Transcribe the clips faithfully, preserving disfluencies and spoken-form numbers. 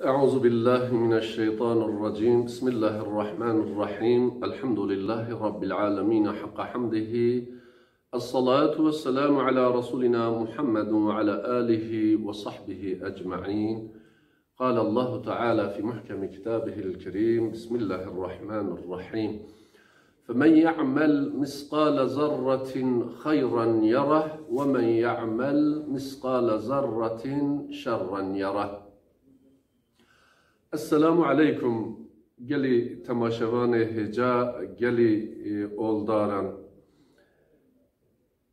أعوذ بالله من الشيطان الرجيم. بسم الله الرحمن الرحيم. الحمد لله رب العالمين حق حمده. الصلاة والسلام على رسولنا محمد وعلى آله وصحبه أجمعين. قال الله تعالى في محكم كتابه الكريم: بسم الله الرحمن الرحيم: فمن يعمل مثقال ذرة خيرا يره ومن يعمل مثقال ذرة شرا يره. Esselamu aleykum gelî temaşevanê hêja, gelî, e, oldaran.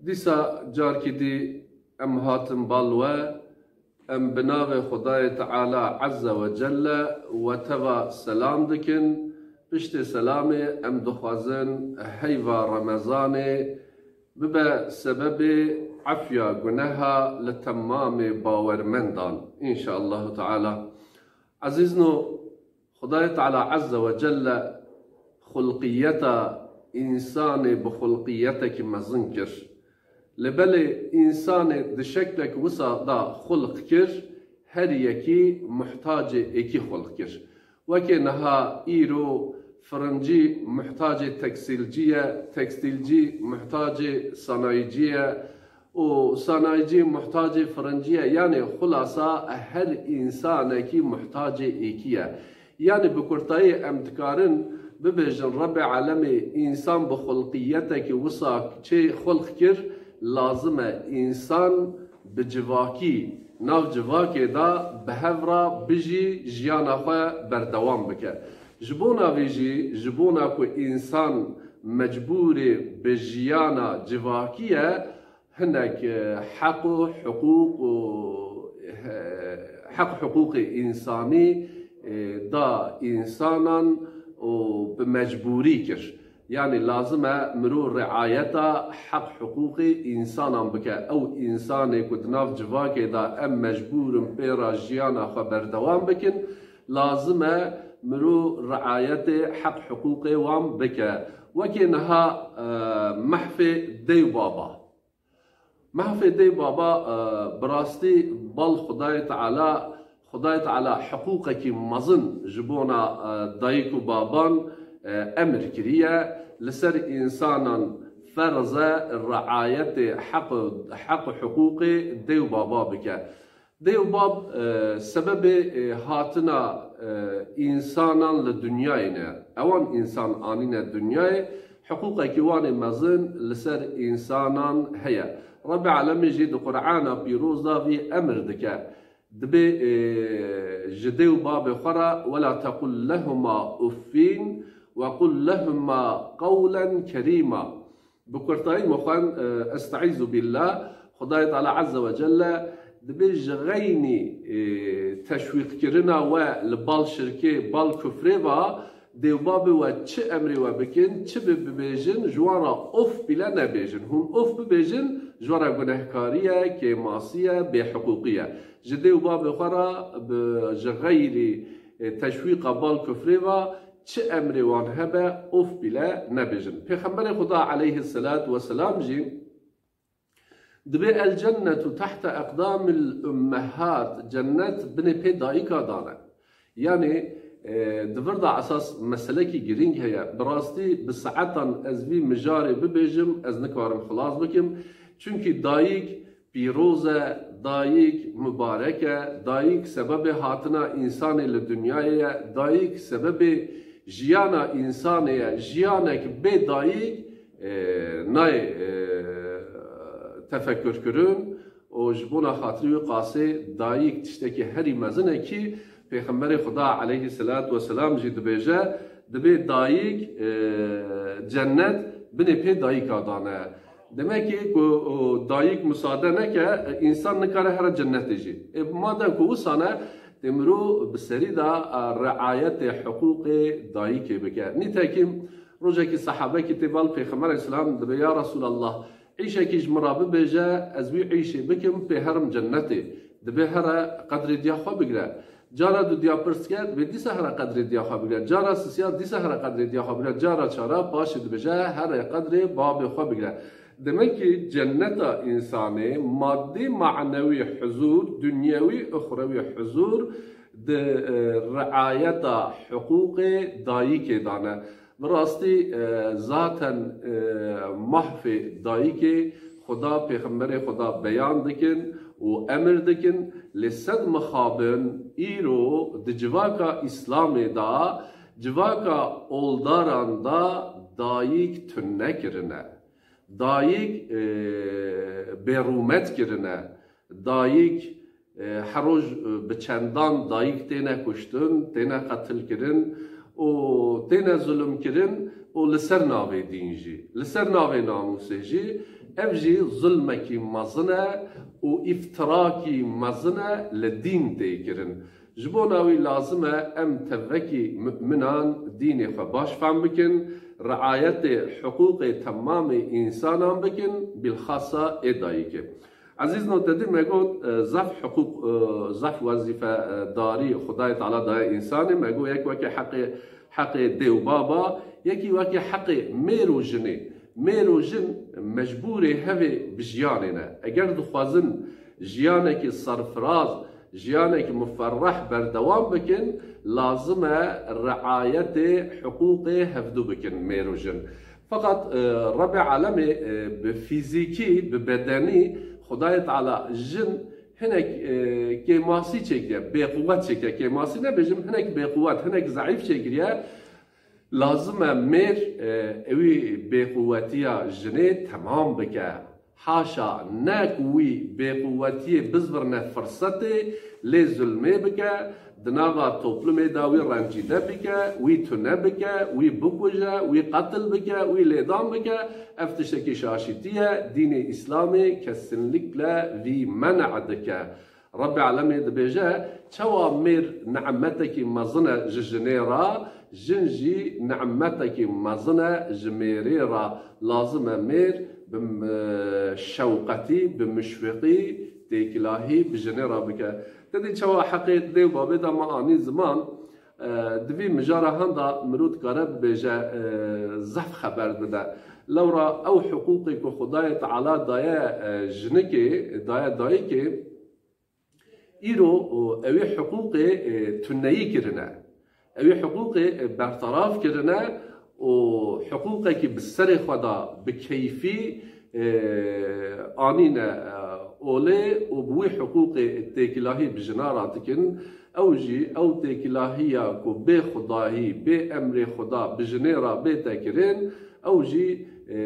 Dîsa carkî dî em hatin bal we, em bi navê Xwedayê Teala Azze ve Celle we teva selam dikin. Piştê selamê em dixwazin heyva Remezanê bibe sebebê efya guneha li temamê bawermendan, înşaallahu teala. Ezîzno, Xwedayê Teala Azze ve Celle xulqiyeta însanê bi xulqiyetekî mezin kir. Lê belê însanê di şeklek wisa da xulq kir, her yekî muhtacê êkî xulq kir. Wekê niha îro firincî muhtacê tekstîlcî ye, tekstîlcî muhtacê sanayîcî ye, û sanayîcî muhtacê firincî ye, yanî xulasa her însanekî muhtacê êkî ye. Yanî bi kurtayî em dikarin bibêjin Rebbê Alemê însan bi xulqiyetekî wisa çê xulq kir, lazim e însan bi civakî, nav civakê de bi hev re bijî, jiyana xwe berdewam bike. Ji bona vî jî, ji bona ku însan mecbûrê bi jiyana civakî ye, hinek, e, heq û hiqûq û, e, heq hiqûqê însanî, e, da însanan û bi mecbûrî kir. Yanî lazim e mirov riayeta heq hiqûqê însanan bike. Ew însanê ku di nav civakê de em mecbûr in pê re jiyana xwe berdewam bikin, lazim e mirov riayetê heq hiqûqê wan bike. Wekê niha, e, mehfê dey û baba. Mehfê dey baba, e, bi rastî bal Xwedayê Teala, Xwedayê Teala hiqûqekî mezin ji bona, e, dayik û baban, e, emir kiriye. Li ser însanan ferz e riayetê heq, heq û hiqûqê dey û baba bike. Dey û bab, e, sebebê, e, hatina, e, însanan li dinyayê ne. Ewan însan anîne dinyayê, hiqûqekî wan ê mezin li ser însanan heye. Rebbê Alemê jî di Qur'ana Pîroz de vî emir dike. Dibê, e, ji dey û babê xwe re, "Wela tequl lehuma uffîn ve qul lehuma qewlen kerîma." Bi kurtayî min xwend, e, Estaizu billah, Xwedayê Teala Azze ve Celle dibê ji xeynî, e, teşwîqkirina we li bal şirkê, bal kufrê ve, dê û babê we çi emrê we bikin, çi bi-, bibêjin, ji wan re of bile nebêjin. Hûn of bibêjin, ji we re gunehkarî ye, kêmasî ye, bêhiqûqî ye. Ji dê û babê xwe re bi, ji xeyrî, e, teşwîqa bal kufrê ve çi emrê wan hebe, of bile nebêjin. Pêxemberê Xuda aleyhisselatu vesselam jî dibê, "El cennetu tahte eqdamil ummehat", cennet binê pê dayika dan e. Yanî, e, di vir de esas meselekî girîng heye. Bi rastî bi saetan ez vî mijarê bibêjim, ez nikarim xilas bikim. Çunkî dayik pîroz e, dayik mubarek e, dayik sebebê hatina însanê li dinyayê ye, dayik sebebê jiyana însanê ye. Jiyanek bê dayik, e, nayê, e, tefekkür kirin û ji bona xatirî wî qasê dayik tiştekî herî mezin e kî Pêxemberê Xuda aleyhisselatu vesselam jî dibêje, dibê dayik, e, cennet binê pê dayika dane. Demekî ku, o, dayik musade neke, e, însan nikare here cennetê jî. E, madem ku wisa ne, dê mirov bi serî de, e, riayetê hiqûqê dayikê bike. Nîtekim rojekî sehabekî tê bal Pêxember aleyhisselam dibê, "Ya Resulallah, îşekî ji min re bibêje, ez wî îşê bikim, pê herim cennetê." Dibê here qedrê diya xwe bigire. Cara dudiya pirs dike, dibê dîsa here qedrê diya xwe bigire. Cara sisiya dîsa here qedrê diya xwe bigire. Cara çara paşê dibêje here qedrê babê xwe bigire. Demek ki cenneta însanê maddi manewî huzur, dunyewî uxrewî huzur, Di, e, riayeta hiqûqê dayikê de ne. Bi rastî, e, zaten, e, mahfê dayikê Xuda pêxemberê Xuda beyan dikin û emir dikin, lê sed mixabin îro di civaka Îslamê de, civaka oldaran de dayik tune kirine. Dayik, e, bêrûmet kirine. Dayik, e, her roj, e, bi çendan dayik têne kuştin, têne qetil kirin û têne zulm kirin û li ser navê dîn jî, li ser navê namûsê jî, ev jî zulmekî mezin e û îftirakî mezin e li dîn tê kirin. Ji bona wî lazim e em tevekî mu'minan dînê xwe baş fehm bikin, riayetê hiqûqê temamê însanan bikin, bilxasa ê dayikê. Ezîzno, te dî me got, e, zaf hiqûq, e, zaf wezîfe, e, darî Xwedayê Teala daye însanê. Me got yek weke heqê, heqê dê û baba, yekî weke heqê mêr û jinê. Mêr û jin mecbûrê hevê bi jiyanê ne. Eger dixwazin jiyanekî serfiraz, jiyanekî muferreh berdewam bikin, lazim e riayetê hiqûqê hevdu bikin mêr û jin. Feqet, e, Rebê Alemê, e, bi fîzîkî, bi bedenî Xwedayê Teala jin hinek, e, kêmasî çêkiriye, bêquwet çêkiriye. Kêmasî nebêjim, hinek bêquwet, hinek zeîf çêkiriye. Lazim e mêr, e, ewî bêquwetiya jinê temam bike. Haşa, ne ku wî bêquwetiyê bizvirne firsetê, lê zulmê bike, di nava toplumê de wî rencîde bike, wî tune bike, wî bikuje, wî qetil bike, wî lêdan bike, ev tiştekî şaşîtî ye, dînê Îslamê kesinlikle vî men'a dike. Rebê Alemê dibêje, çawa mêr ni'metekî mezin e ji jinê re, jin jî ni'metekî mezin e ji mêrê re. Lazim e mêr bi, e, şewqetî, bi muşfiqî, têkilahî bi jinê re bike. Te dî çawa heqê dê û babê de me anî ziman, e, di vî mijara henda mirov dikare bibêje, e, zehf xeber dide. Lewra ew hiqûqê ku Xwedayê Teala daye, e, jinikê, daye dayikê, îro, o, ewî hiqûqê, e, tuneyî kirine. Ewî hiqûqê, e, bertaraf kirine û hiqûqekî bi serê xwe de bi keyfî, e, anîne, e, olê û bi wî hiqûqê têkilahî bi jina re dikin. Ew jî, ew têkilahiya ku bê xwedahî, bê emrê Xweda bi jinê re bête kirin, ew jî, e,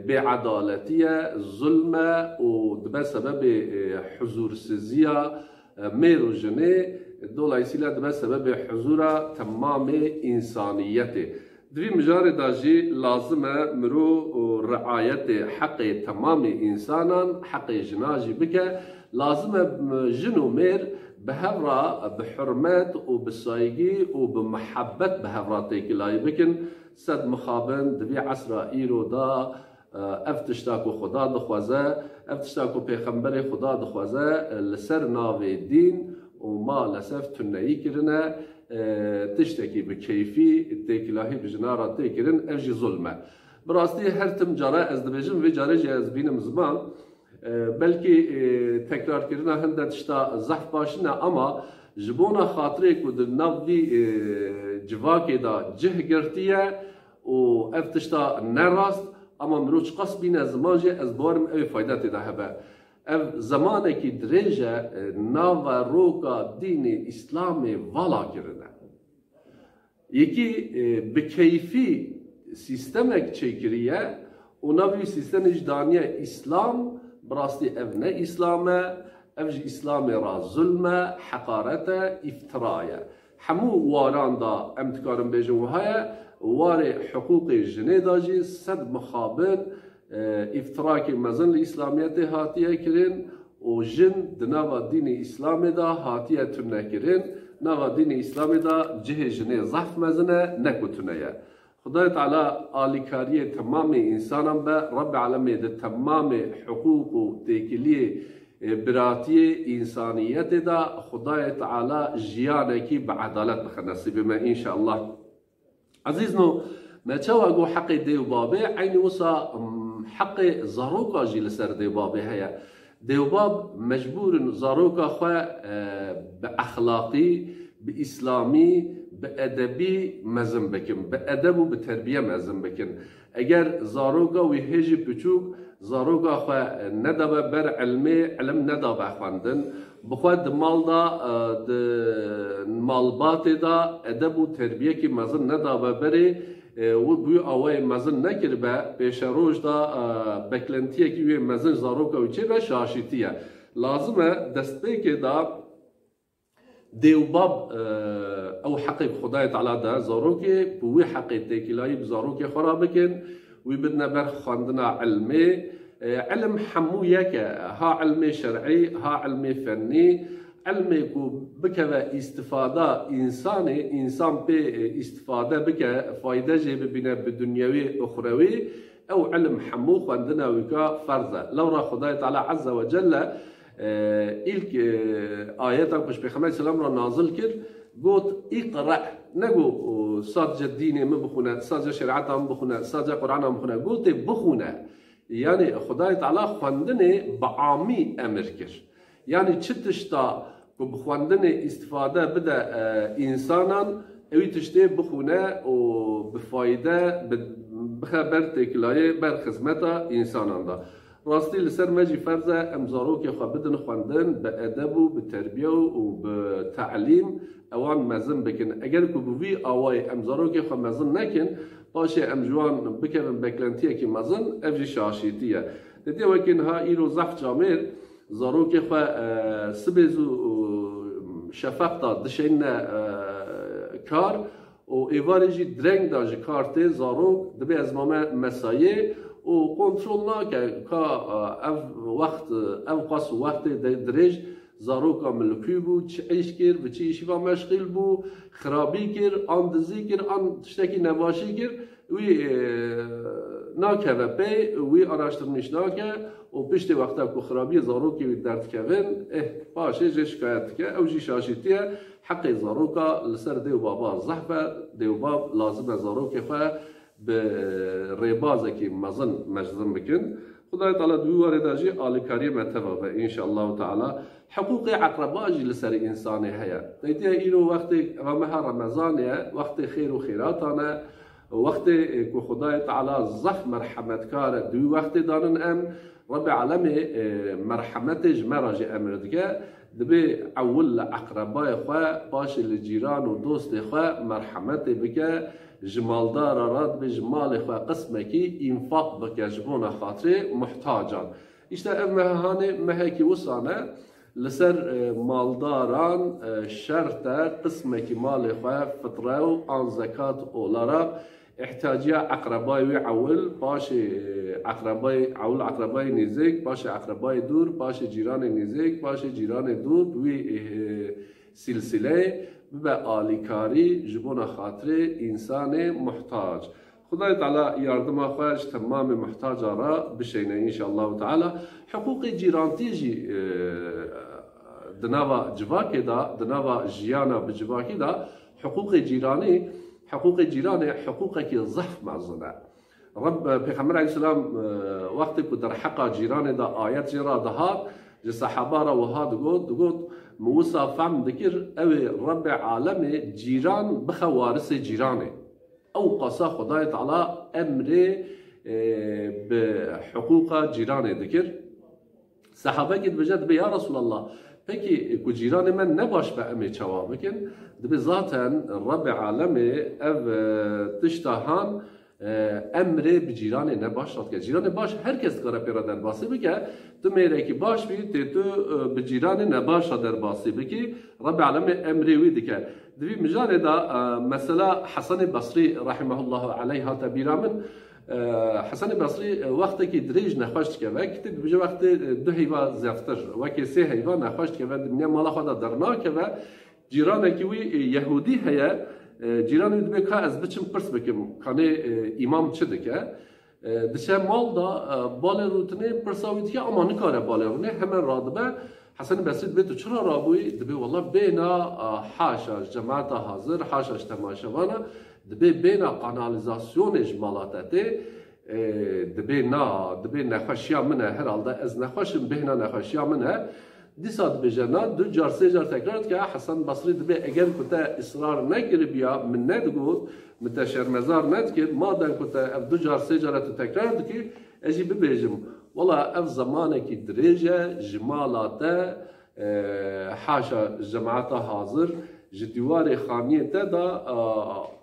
bêedaletî ye, zulm e û dibe sebebê, e, huzûrsiziya, e, mêr û jinê, dolayîsîla dibe sebebê huzûra temamê însaniyetê. Di vî mijarê de jî lazim e mirov û riayetê heqê temamê însanan, heqê jina jî bike. Lazim e, m-, jin û mêr bi hev re bi hurmet û bi saygî û bi mihebbet bi hev re têkilahî bikin. Sed mixabin di vî esra îro de, e, ev tişta ku Xuda dixwaze, ev tişta ku Pêxemberê Xuda dixwaze, e, li ser navê dîn û malesef tuneyî kirine, e, tiştekî bi keyfî, têkilahî bi jina re tê kirin, ev jî zulm e. Bi rastî her tim cara ez dibêjim, vê carê jî ez bînim ziman, e, belkî, e, tekrarkirina hinde tişta zehf baş nîne, ama ji bona xatirê ku di nav vî, e, civakê de cih girtiye û ev tişta ne rast, ama mirov çiqas bîne ziman jî, ez bawerim ew ê fayda tê de hebe. Ev zemanekî dirêj e, e, naveroka dînê Îslamê vala kirine. Yekî, e, bi keyfî sîstemek çêkiriye û navê wî sîstemê jî daniye Îslam, bi rastî ev ne Îslam e, ev ji Îslamê re zulm e, heqaret e, îftira ye. Hemû waran da em dikarin bêjin wiha ye, warê hiqûqê jinê da jî sed mixabin, e, îftirakê mezin li Îslamiyetê hatiye kirin û jin di nava dînê Îslamê de hatiye tunekirin. Nava dînê Îslamê de cihê jinê zehf mezin e, ne ku tune ye. Xwedayê Teala alîkariyê temamê însanan be, Rebbê Alemê di temamê hiqûq û têkiliyê, e, biratiyê însaniyetê de Xwedayê Teala jiyanekî bi edalet bixe nesîbê me înşallah. Ezîzno, me çawa got heqê dê û babê, eynî wisa, em, heqê zaroka jî li ser dê û babê heye. Dê û bab mecbûr in zaroka xwe, e, bi exlaqî, bi îslamî, bi edebî mezin bikin, bi edeb û bi terbiye mezin bikin. Eger zaroka wî hê jî piçûk, zaroka xwe nedabe ber ilmê, ilim nedabe xwendin, bi xwe di mal de, e, di malbatê de edeb û terbiyekî mezin nedabe berê, e, û bi wî awayê mezin nekiribe, pêşeroj de, e, beklentiyekî wê mezin zaroka wî çêbe, şaşîtî ye. Lazim e destpêkê de dê û bab, e, ew heqê bi Xwedayê Teala da zarokê, bi wî heqê têkîlayî bi zarokê xwe re bikin, wî bidine ber xwendina ilmê. E, ilim hemû yek e, ha ilmê şer'î, ha ilmê fennî. Ilmê ku bikeve îstifada însanê, însan pê, e, îstifade bike, fayde jê bibîne bi dinyewî, uxrewî, ew ilim hemû xwendina wî ka ferz e. Lewra Xwedayê Teala Azze ve Celle, e, ilk, e, ayeta ku ji Pêxember Selam re nazil kir, got, "Îqre." Negot, "Sadece dînê min bixwine, sadece şerîeta min bixwine, sadece Qur'ana min bixwine." Gotê, "Bixwine." Yani Xwedayê Teala xwendinê bi amî emir kir. Yani çi tişta ku bi xwendinê îstifade bide, e, însanan, ewî tiştê bixwine û bi fayde, bi, bixe ber têkilayê, ber xizmeta însanan de. Rastî li ser me jî ferz e em zarokê xwe bidin xwendin, bi edeb û bi terbiye û bi telîm ewan mezin bikin. Eger ku bi vî awayî em zarokê xwe mezin nekin, paşê em ji wan bikevin beklentiyekî mezin, ev jî şaşîtî ye. Dê wekî niha îro zehf camêr zarokê xwe, e, sibê zû, e, şefeq da dişeyne, e, kar û êvarê jî direng da ji kar tê, zarok dibe ez mame mesayê û kontrol nake ka, e, ev wext, ev qas wextê de dirêj zaroka min li kû bû, çi îş kir, bi çi îşî ve meşxîl bû, xirabî kir, an dizî kir, an tiştekî nebaşî kir. Wî, e, nakeve pey, wî araştirmîş nake û piştê wexta ku xirabiyê zarokê wî derdikevin, eh, paşê jê şikayet dike. Ew jî şaşîtiye. Heqê zaroka li ser dê û baba zehf e. Dê û bab lazim e zarokê xwe bi rêbazekî mezin mejzin bikin. Xwedayê Teala di wî warê de jî alîkariyê me teva be, înşallahu teala. Hiqûqê eqreba jî li ser însanê heye. Teytiye îro wextê eva meha Remezanê ye, wextê xêr û xêratan e. Wextê, e, ku Xwedayê Teala zehf merhemetkar e, di wî wextê danin em, Rebbê Alemê, e, merhemetê ji me re jî emir dike, dibê ewil li eqrebayê xwe, paşê li cîran û dostê xwe merhemetê bike, ji maldara re dibê ji malê xwe qismekî înfaq bike ji bona xatirê muhtacan. Îşte ev meha hanê mehekî wisan e, li ser, e, maldaran, e, şert e, qismekî malê xwe fitre û an zekat olarak îhtiyaciya eqrebayê wî ewil, paşê, e, eqrebayê ewil, eqrebayê nêzîk, paşê eqrebayê dûr, paşê cîranê nêzîk, paşê cîranê dûr, bi wî, e, sîlsîleyê bibe alîkarî ji bona xatirê însanê muhtac. Xwedayê Teala yardima xwe ji temamê muhtaca re bişeyne înşallahu teala. Hiqûqê cîrantiyê jî, e, di nava civakê de, di nava jiyana bi civakî de hiqûqê cîranî, hiqûqê cîranê hiqûqekî zehf mezin e. Reb, Pêxember aleyhisselam, e, wextê ku derheqa cîranê de ayet jê re dihat, ji sehaba re wiha digot, digot, "Min wisa fehm dikir, ew ê Rebbê alemê cîran bixe warisê cîranê." Ew qasa Xwedayê Teala emrê, e, bi hiqûqa cîranê dikir. Sehabekî dibêje, dibê, "Ya Resulallah, pekî ku cîranê me ne baş be, em ê çawa bikin?" Dibê, "Zaten Rebbê alemê ev, e, tişta han, e, emrê bi cîranê ne baş re dike. Cîranê baş her kes dikare pê re derbasî bike. Tu mêrekî baş bî, tê tu, e, bi cîranê ne baş re derbasî bikî. Rebbê alemê emrê wî dike." Di vî mijarê de, e, mesela Hesenê Besrî rahimehullahu aleyh hate bîra min. E, Hesenê Besrî, e, wextekî dirêj nexweş dikeve. Kitêb dibêje wextê, e, du heyva zêdetir, wekê sê heyva nexweş dikeve, di miniya mala xwe de dernakeve. Cîranekî wî, e, Yehûdî heye. E, cîranê wî dibê, "Ka ez biçim pirs bikim, kanê, e, îmam çi dike?" E, diçe mal de, e, balê rûtinê pirsa wî dike, ama nikare balê rûnê, hemen radibe. Hesen Besrî dibê, "Tu çira rabûyî?" Dibê, "Wela bêhna, e, haşa ji cemaeta hazir, haşa ji temaşevana, dibê bêhna kanalîzasyonê ji mala te tê." E, dibê, "Na, dibê nexweşiya min e, herhalde ez nexweş im, bêhna nexweşiya min e." Dîsa dibêje, na du car sê car tekrar dike, Hesen Basrî dibê eger ku te israr nekiribiya, min nedigot, min te şermezar nedikir, madem ku te ev du car sê cara tu tekrar dikî, ez jî bibêjim, wela ev zemanekî dirêj e, ji mala te, e, haşa ji cemaeta hazir, ji dîwarê xaniyê te de, e,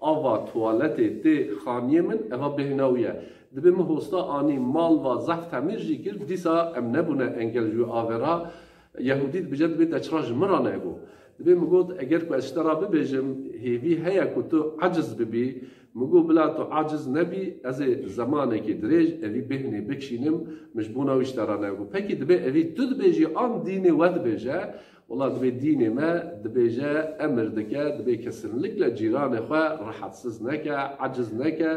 ava tuwaletê tê xaniyê min, eva bêhna wî ye. Dibê min hosta anî, mal va zehf temîr jî kir, dîsa em nebûne engel ji wî avê re. Yehûdî dibêje, dibê te çira ji min re nego? Dibê min got, eger ku ez ji te re bibêjim, hêvî heye ku tu aciz bibî. Min got, bila tu aciz nebî, ez ê zemanekî dirêj evî bêhnê bikişînim, min ji bona wî ji te re nego. Pekî dibê evî tu dibêjî an dînê we dibêje? Wela dibê dînê me dibêje, emir dike, dibê kesinlikle cîranê xwe rehetsiz neke, aciz neke,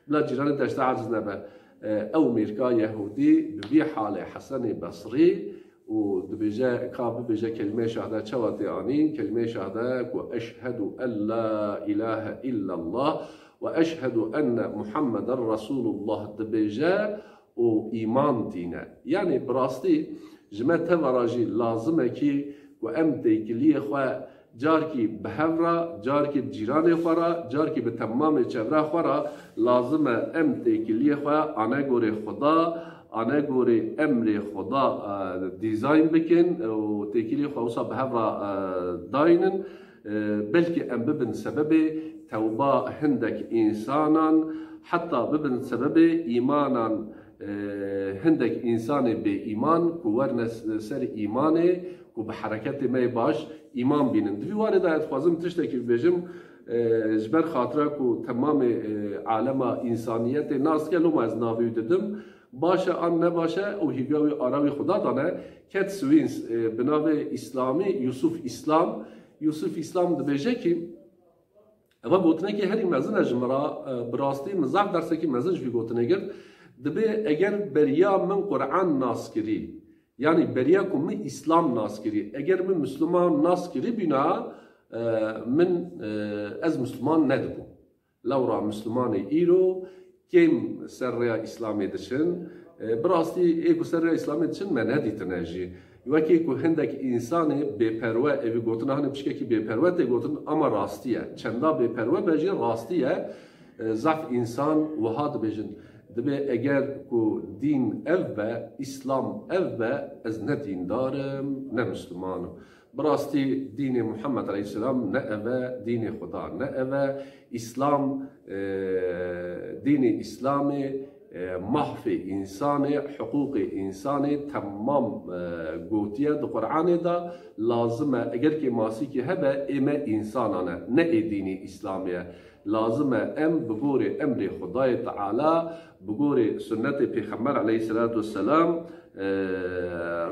bila cîranê te ji te aciz nebe. E, ew mêrka Yehûdî bi vî halê Hesenê Besrî û dibêje, ka bibêje kelîmeyê şehade çawa tê anîn? Kelîmeyê şehade ku eşhedu en la îlahe illallah ve eşhedu enne Muhammeden Resûlullah dibêje û îman tîne. Yanî bi rastî ji me teva re jî lazim e kî ku em têkiliyê xwe carkî bi hev re, carkî bi cîranê xwe re, carkî bi temamê çevra xwe re lazim e em têkiliyê xwe anegorê Xuda, anegorê emrê Xuda, e, dîzayn bikin û têkiliyê xwe wisa bi hev re, e, daynin. E, belkî em bibin sebebê tewba hindek însanan, heta bibin sebebê îmanan, e, hindek însanê bêîman ku werine s-, ser îmanê, ku bi hereketê me yê baş îman bînin. Di vî warê de ez dixwazim tiştekî bibêjim, e, ji ber xatira ku temamê, e, alema însaniyetê nas dike, loma ez navê wî didim. Baş e an ne baş e, ew hîviya wî ara wî Xuda dane. Cat Swins, e, bi navê Îslamî, Yusuf Îslam, Yusuf Îslam dibêje kî, eva gotinekî herî mezin e ji min re, e, bi rastî min zaf dersekî mezin ji vî gotinê girt. Dibê eger beriya min Quran nas kirî, yanî beriya ku min Îslam nas kirî, eger min Misliman nas kirî bîna, e, min, e, ez Misliman nedibûm. Lewra Mislimanê îro kêm ser rêya Îslamê diçin. E, bi rastî ê ku ser rêya Îslamê diçin me nedîtine jî. Wekî ku hindek însanê bêperwe, evî gotina hanê pişkekî bêperwe tê gotin, ama rastî ye. Çenda bêperwe be jî rastî ye. E, zaf însan wiha dibêjin. Dibê eger ku dîn ev be, Îslam ev be, ez ne dîndar im, ne Misliman im. Bi rastî dînê Muhammed aleyhisselam ne ev e, dînê Xuda ne ev e. Îslam, e, dînê Îslamê, e, mahfê însanê, hiqûqê însanê temam, e, gotiye di Qur'anê de. Lazim e, eger kêmasîkî hebe, ê me însanan e, ne ê dînê Îslamê ye. Lazim e em bi gorê emrê Xwedayê Teala, bi gorê sunnetê Pêxember aleyhisselatu vesselam, e,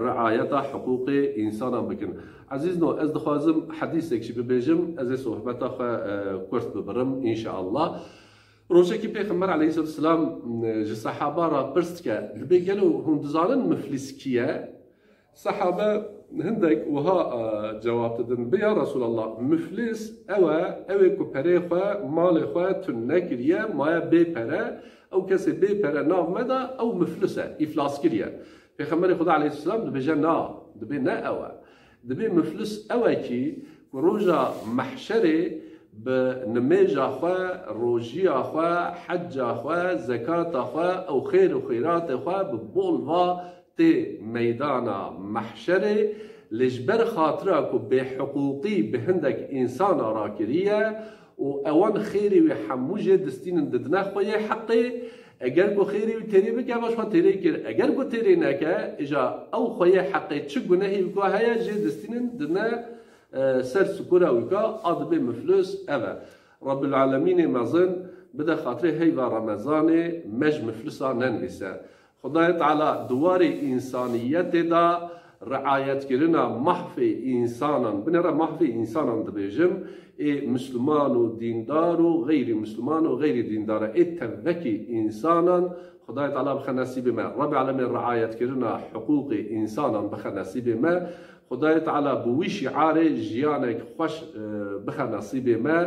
riayeta hiqûqê însanan bikin. Ezîzno, ez dixwazim hedîsek jî bibêjim, ez ê sohbeta xwe, e, kurt bibirim, înşeallah. Rojekî Pêxember aleyhisselatu vesselam, e, ji sehaba re pirs dike, dibê gelo hûn dizanin miflis kî ye? Sehabe hindek wiha, e, cewab didin, bi ya Resulallah, miflis ew e, ew ê ku perê xwe, malê xwe tun nekiriye, maye bê pere, ew kesê bê pere nav me de, ew miflis e, îflas kiriye. Pêxemberê Xuda aleyhisselam dibêje na, dibê ne ew e. Dibê miflis ew e kî ku roja mehşerê bi nimêja xwe, rojiya xwe, hecca xwe, zekata xwe, ew xêr û xêratê xwe bi bol va tê meydana mehşerê, lê ji ber xatira ku bêhiqûqî bi hindek însana rakiriye û ewan xêrê wî hemû jê distînin didine xwe yê heqê, eger ku xêrê wî têrê bike, ev ji xwe têrê kir. Eger ku têrê neke, îja ew xwe yê heqê çi gunehî wî ku heye jê distînin didine, e, ser sikura wî ka, a dibê miflis ev e. Rabbul Alemînê mezin bide xatirê heyva Remezanê me ji miflisa nenivîse. Xwedayê Teala di warê însaniyetê de riayetkirina mahfê însanan, binêre mahfê însanan dibêjim, ê Misliman û dîndar û xeyrî Misliman û xeyrî dîndar e, ê tevvekî însanan Xwedayê Teala bixe nesîbê me. Rebê Alemê riayetkirina hiqûqê însanan bixe nesîbê me. Xwedayê Teala bi wî şiarê jiyanek xweş, e, bixe nesîbê me.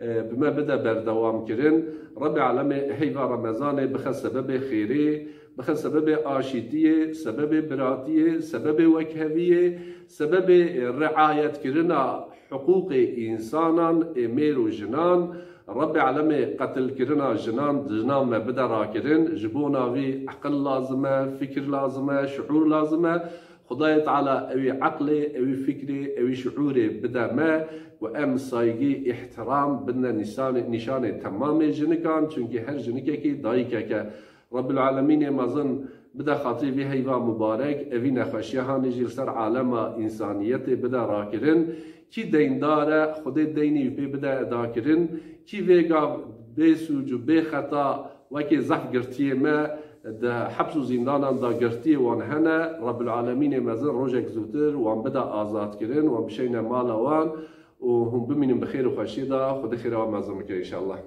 e, bi me bide berdewam kirin. Rebê Alemê heyva Remezanê bixe sebebê xêrê, bixe sebebê aşîtiyê, sebebê biratiyê, sebebê wekheviyê, sebebê, e, riayetkirina hiqûqê însanan, ê mêr û jinan. Rebê Alemê qetilkirina jinan, jinan me bide rakirin. Ji bona vî eqil lazim e, fikir lazim e, şiûr lazim e. Xwedayê Teala ewî eqlê, ewî fikrê, ewî şiûrê bide me ku em saygî, îhtiram bidine nîsanê, nîşanê temamê jinikan, çunkî her jinikekî dayikek e. Rebbil Alemînê mezin bide xatirê vî heyva mubarek, evî nexweşiya hanê jî li ser alema însaniyetê bide rakirin. Kî deyndar e, Xwedê deynî wî pê bide edakirin. Kî vê gav bê sûc û bê xeta wekê zehf girtiyê me di heps û zîndanan de girtiyê wan hene, Rebbil Alemînê mezin rojek zûtir wan bide azadkirin, wan bişeyne mala wan û hûn bimînin bi xêr û xweşiyê de, Xwedê xêra wan mezin bike înşallah.